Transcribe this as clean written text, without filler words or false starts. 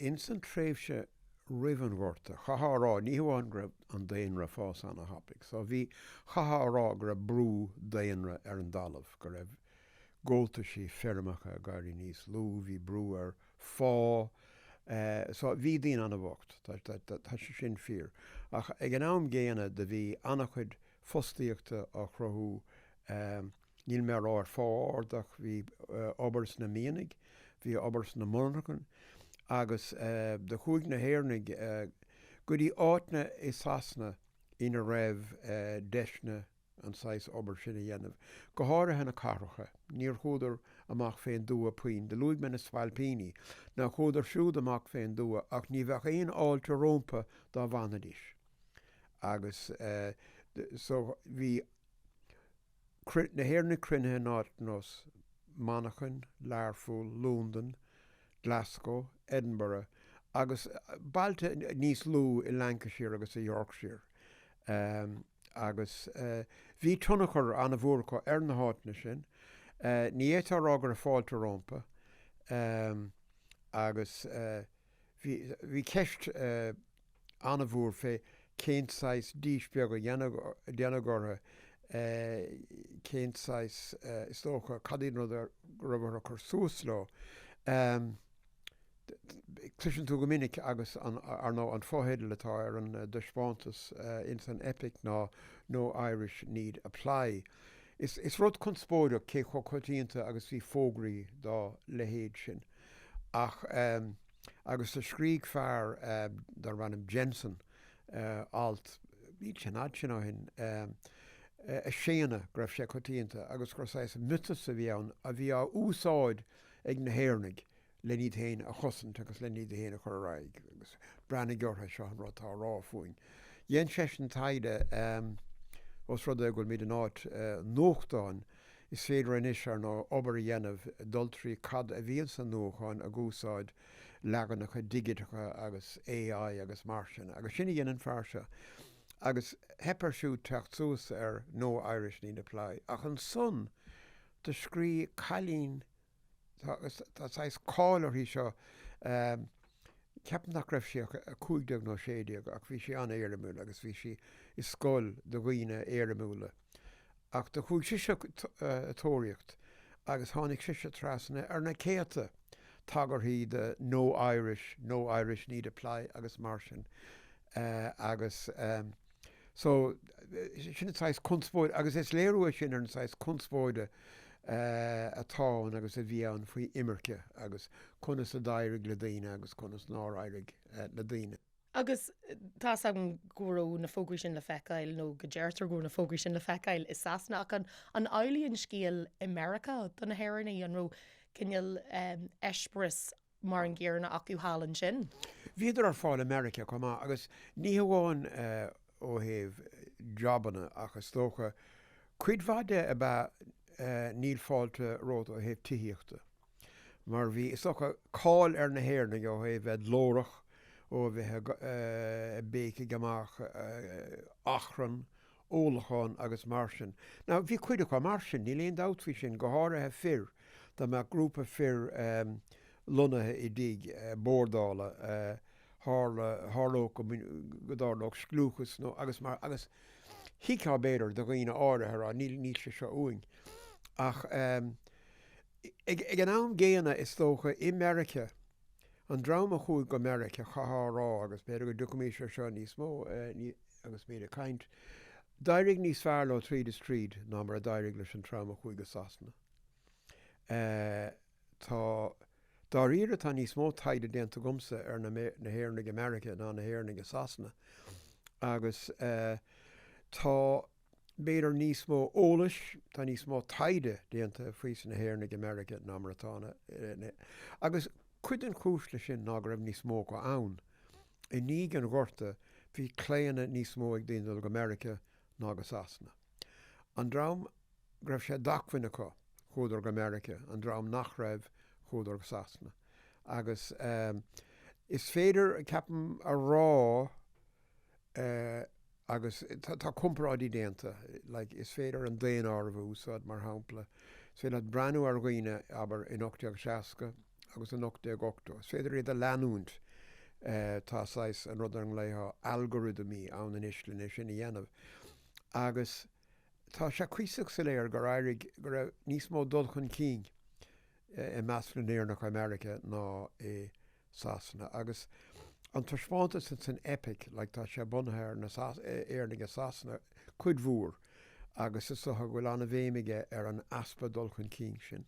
Ins an tréimhse roimh an Ghorta, chaithfeá a rá, ní hamháin go raibh an daonra ag fás ana-thapaidh, so bhí, chaithfeá a rá go raibh brú daonra ar an dtalamh, go raibh gabháltaisí feirmeacha ag éirí níos lú, bhí brú ar phá, so bhí daoine ana-bhocht, tá sé sin fíor. Ach ag an am gcéanna do bhí ana-chuid fostaíochta á chruthú, níl mé a rá ar phá ard ach bhí obair sna mianaigh, bhí obair sna monarchain agus do chuaigh na hÉireannaigh go dtí áiteanna i Sasana ina raibh deiseanna an saghas obair sin a dhéanamh, go háirithe na cathracha. Níor chuadar amach fén dtuath puinn. Do luaigh mé na spailpíní. Now chuadar siúd amach fén dtuath ach ní bheadh aon fháilte rómpa dá bhfanfaidís. Agus so bhí na hÉireannaigh cruinnithe in áit ar nós Manchain, Learpholl, Londain, Glasgow, Edinburgh agus bailte níos lú i Lancashire agus i Yorkshire. Agus bhí tionchar an-mhór acu ar na háiteanna sin. Ní fhéadfá a rá go raibh fáilte rómpa. Agus bhí ceist an-mhór fé cén saghas díspeagadh a déanadh orthu, cén saghas, is dócha, cad iad an rud a raibh orthu cur suas leo. Cloiseann tú go minic agus ar ndóigh an fotheideal atá ar an dtaispeántas ins an Eipic ná No Irish Need Apply. Is rud conspóideach cé chomh coitianta agus bhí fógraí dá leithéid sin. Ach agus do scrígh fear darb ainm Jensen alt, níl sé an fhad sin ó shin, ag séanadh go raibh sé coitianta agus gur saghas miotas a bhí ann a bhí á úsáid ag na hÉireannaigh len iad féin a chosaint agus len iad féin a chur ar aghaidh agus breathnaigh orthu, seo an rud atá á rá fúinn. Dhein seisean taighde, ós rud é go bhfuilimid in áit nuachtáin, is féidir anois, ar ndóigh, obair a dhéanamh, dul trí cad a bhíonn sna nuachtáin ag úsáid leaganacha digiteacha agus AI agus mar sin, agus sin a dhein an fear seo. Agus theip air siúd teacht suas ar No Irish Need Apply. Ach ansan do scrígh cailín, Tá saghas cáil uirthi seo. Ceapaim nach raibh sí ach 15 nó 16 ach bhí sí an-éirimiúil agus bhí sí i scoil do dhaoine éirimiúla. Ach do chuaigh sise ag tóraíocht agus tháinig sise trasna ar na céadta tagarthaí do No Irish, No Irish Need Apply agus mar sin. Agus. So, sin an saghas conspóide, agus is léiriú é sin ar an saghas conspóide atá ann agus a bhí ann faoi imirce agus conas a d'éirigh le daoine agus conas nár éirigh le daoine. Agus tá 'fhios agam go raibh na fógraí sin le feiceáil, nó go deirtear go raibh na fógraí sin le feiceáil i Sasana, ach an an amhlaidh an scéal i Meiriceá do na hÉireannaigh? An raibh cineál eispéireas mar an gcéanna acu thall ansin. Bhíodar ar fáil i Meiriceá chomh maith agus ní hamháin ó thaobh jabanna ach is dócha cuid mhaith de ab ea níl fáilte romhat ó thaobh tithíochta mar bhí is dócha cáil ar na hÉireannaigh ó thaobh bheith glórach, ó bheith ag béicigh amach, achrann, ólachán agus mar sin. Now, bhí cuid acu mar sin, níl aon dabht faoi sin, go háirithe fir, dá mbeadh grúpa fir lonnaithe i dtigh bordála, tharla, tharlódh go, go dtarlódh scliúchas nó agus mar, agus thuigfeá b'fhéidir do dhaoine áirithe a rá níl, níl sé seo uainn. Ach ag, ag an am gcéanna is dócha i Meiriceá, An dream a chuaigh go Meiriceá, chaithfeá a rá, agus b'fhéidir go dtiocfaimís ar seo níos mó agus muid ag caint, d'éirigh níos fearr leo tríd is tríd ná mar a d'éirigh leis an dream a chuaigh go Sasana. Tá, dáiríre, tá níos mó taighde déanta agamsa ar na hÉireannaigh i Meiriceá ná na hÉireannaigh i Sasana agus tá, b'fhéidir níos mó eolais, tá níos mó taighde déanta faoi na hÉireannaigh i Meiriceá ná mar atá na, agus cuid den chúis leis sin ná go raibh níos mó acu ann. I ndiaidh an Ghorta bhí claonadh níos mó ag daoine dul go Meiriceá ná go Sasana. An dream go raibh sé d'acmhainn acu, chuadar go Meiriceá, an dream nach raibh, chuadar go Sasana. Agus is féidir, ceapaim, a rá, Agus tá comparáidí déanta, like, is féidir an daonáireamh a úsáid mar shampla. Is féidir leat breathnú ar dhaoine, abair, in 1860 agus in 1880. Is féidir iad a leanúint. Tá saghas, an rud ar a nglaofá algorithmí ann anois lena sin a dhéanamh. Agus tá sé cuíosach soiléir gur éirigh, go raibh níos mó dul chun cinn i measc na nÉireannach i Meiriceá ná i Sasana. Agus an taispeántas ins an Eipic, like, tá sé bunaithe ar na Éireannaigh i Sasana cuid mhór agus is dócha go bhfuil an-bhéim aige ar an easpa dul chun cinn sin.